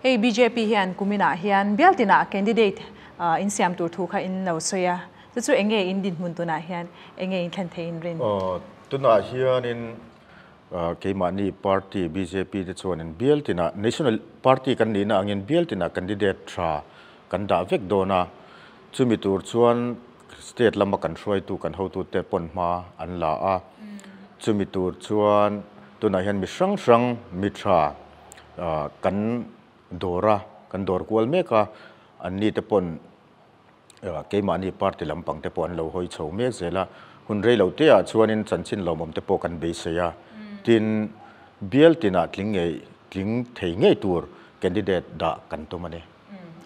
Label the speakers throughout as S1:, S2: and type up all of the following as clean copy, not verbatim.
S1: Hei bjp hian kuminah hian bial tinah candidate in siam tur thu kha in lo sawi a, chu chu enge in dinhmun tunah hian enge in thlen thei in rin?
S2: Tunah hianin keimahni party bjp te chuanin bial tinah national party kan nihna angin bial tinah candidate tha kan dah vek dawn a, chumi tur chuan state lama kan hruaitu kan hotute pawn hma an la a, chumi tur chuan tunah hian mi hrang hrang mi tha kan dawr a, kan dawr kual mek a, anni te pawn keimahni party lampang te pawh an lo hawi chho mek zel a, hun rei lo te ah chuanin chanchin lawmawm te pawh kan beisei a, tin bial tinah tling ngei tling thei ngei tur candidate dah kan tum a ni.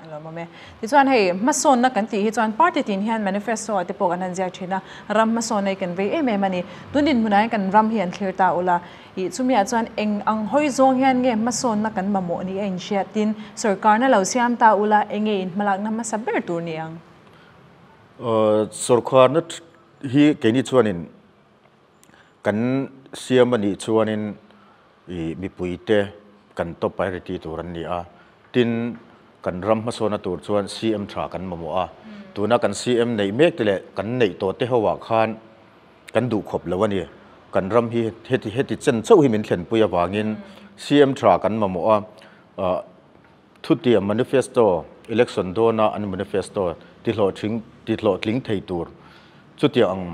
S1: A lawmawm e. Tichuan hei hmasawnna kan tih hi chuan party tin hian manifesto ah te pawh kan han ziak thin a, ram hmasawnna hi kan vei em em a ni. Tun dinhmunah hian kan ram hi an thlir ta ula, ih chumi ah chuan eng ang hawi zawng hian nge hmasawnna kan mamawh ni a inhriat tin sorkarna lo siam ta ula enge in hmalakna hmasa ber tur ni ang?
S2: Sorkarna hi keini chuanin kan siam a nih chuanin ih mipuite kan top priority tur an ni a, tin kan ram hmasawna tur chuan CM tha kan mamawh a, tuna kan CM neih mek te leh kan neih tawh te ho ah khan kan duh khawp lo a ni, kan ram hi heti heti chen chauh hi min thlenpui avangin CM tha kan mamawh a, ah thutiam manifesto election dawna an manifesto tihlawhtling tihlawhtling thei tur chutiang ang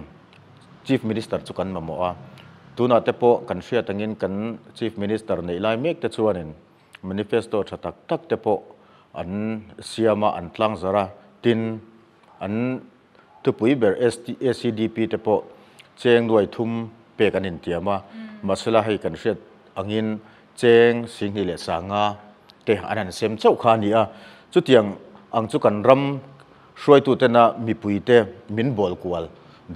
S2: Chief Minister chu kan mamawh a, tunah te pawh kan hriat angin kan Chief Minister neih lai mek te chuanin manifesto tha tak tak te pawh an siam a, an tlang zarh a, tin an thupui ber ACDP te pawh cheng nuai thum pek an intiam a, mahsela hei kan hriat angin cheng singhnih leh sanga te an han sem chauh kha a ni a, chutiang ang chu kan ram Hruaitutena mipuite min bawl kual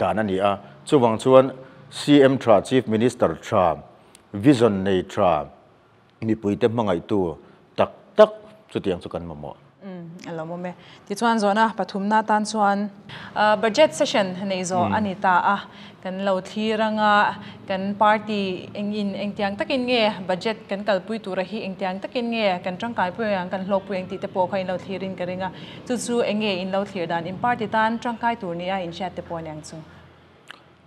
S2: dan a ni a, chuvang chuan CM tha, Chief Minister tha, vision nei tha, mipuite hmangaihtu tak tak chutiang chu kan mamawh.
S1: A lawmawm e. Tichuan zawhna pathumna atan chuan Budget session nei zawh a ni ta a. Kan lo thlir anga kan party eng in engtiang takin nge budget kan kalpui tura hi engtiang takin nge kan tangkaipui ang kan hlawkpui ang tih te pawh kha in lo thlir in ka ring a, chu chu eng nge in lo thlir dan in party tan tangkai tur nia in hriat te pawh aniang chu.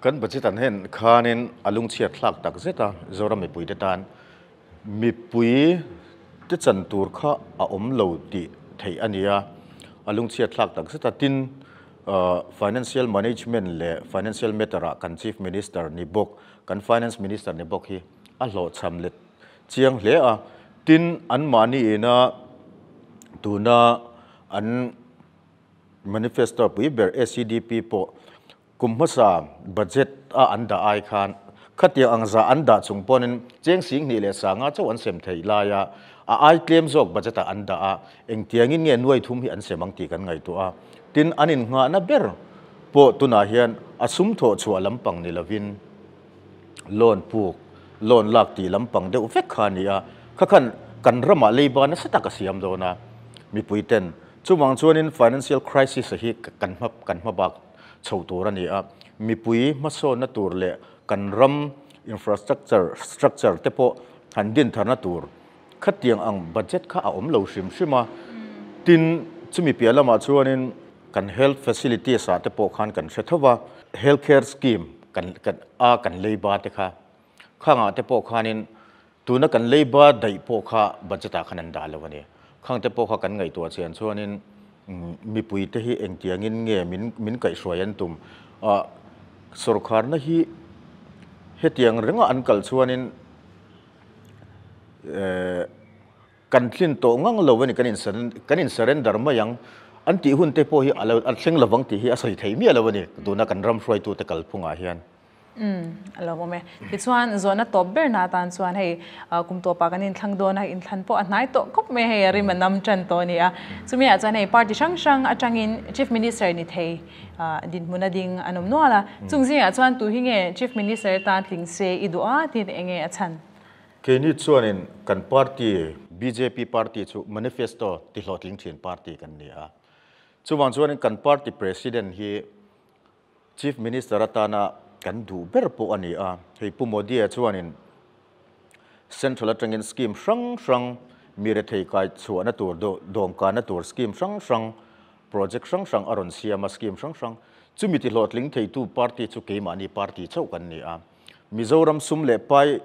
S2: Kan budget an hen khanin a lungchhiat thlak tak zet a, Zoram mipui te tan mipui te chan tur kha a awm lo tih theih a ni a, a lungchhiat thlak tak zet a, tin Financial Management leh Financial Matter ah kan Chief Minister ni bawk, kan Finance Minister ni bawk hi a hlawhchham let chiang hle a, tin anmahni ina tuna an manifesto pui ber ACDP pawh kum hmasa budget a an dah ai khan khatiang ang zah an dah chung pawnin cheng singhnih leh sanga chauh an sem theih lai a, a ai tlem zawk budget ah an dah a, engtiangin nge nuai thum hi an sem ang tih kan ngaihtuah a, tin an innghahna ber pawh tunah hian a sum thawh chhuah lampang ni lovin loan puk, loan lak tih lampang deuh vek kha a ni a, kha khan kan ramah leiba nasa tak a siam dawn a, mipui ten chuvang chuanin financial crisis a hi kan hma kan hma bak chho tur a ni a, mipui hmasawnna tur leh kan ram infrastructure structure te pawh han din tharna tur khatiang ang budget kha a awm lo hrim hrim a, tin chumi piah lamah chuanin kan health facilities ah te pawh khan kan hre tho va, health care scheme kan kan a kan leiba te kha khangah te pawh khanin tuna kan leiba daih pawh kha budget ah khan an dah lo a ni, khang te pawh kha kan ngaihtuah chian chuanin mipui te hi engtiangin nge min min kaihhruai an tum a, sawrkharna hi hetiang renga an kal chuanin kan tlin tawh ngang lo a ni kan in kan in surrender mai ang an tih hun te pawh hi a lo a thleng lovang tih hi a sawi thei miah lo a ni tuna kan ram hruaitute kalphungah hian.
S1: Umm, a lo awm e. Tichuan, zawhna tawp berna atan chuan hei kum tawpah kan inthlang dawn a, inthlan pawh a hnai tawh khawp mai hei a rim a nam tan tawh a ni a. Chumi ah chuan hei party hrang hrang atangin Chief Minister ni thei dinhmun a ding an awm nual a. Chung zingah chuan tu hi nge Chief Minister atan tling se i duh a tiin eng nge a chhan?
S2: Keini chuanin kan party, bjp party chu manifesto tihlawhtling thin party kan ni a. Chuvang chuanin kan party president hi Chief Minister atana kan duh ber pawh a ni a, hei Pu Modi-a chuanin Central atangin scheme hrang hrang Mi rethei kai chhuahna tur dawmkanna tur scheme hrang hrang, project hrang hrang a rawn siam a, scheme hrang hrang. Chumi ti hlawhtling theitu party chu keimahni party chauh kan ni a. Mizoram sum leh pai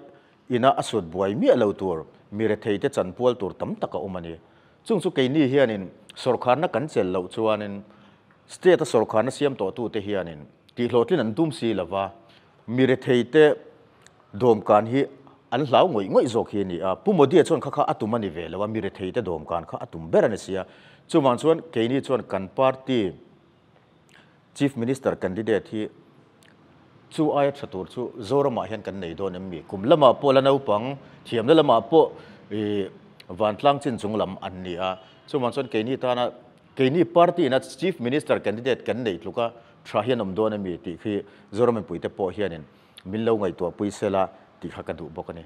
S2: ina a sut buai miah lo tur mi rethei te chanpual tur tam tak a awm a ni. Chung chu keini hianin sawrkharna kan chelh loh chuanin state a sawrkharna siam tawhtute hianin tihhlawhtlin an tum si lova, mi rethei te dawmkan hi an hlau ngawih ngawih zawk hi a ni a. Pu Modi-a chuan kha kha a tum a ni ve lo a, mi rethei te dawmkan kha a tum ber a ni si a. Chuvang chuan keini chuan kan party Chief Minister candidate hi chu aia tha tur chu Zoramah hian kan nei dawn em mi? Kum lamah pawh la naupang, thiamna lamah pawh ih vantlang chin chung lam an ni a. Chuvang chuan keini tana keini party ina Chief Minister candidate kan neih tluka tha hian awm dawn em mi tih khi Zoram mipuite pawh hianin min lo ngaihtuahpui sela tih kha ka duh bawk a ni.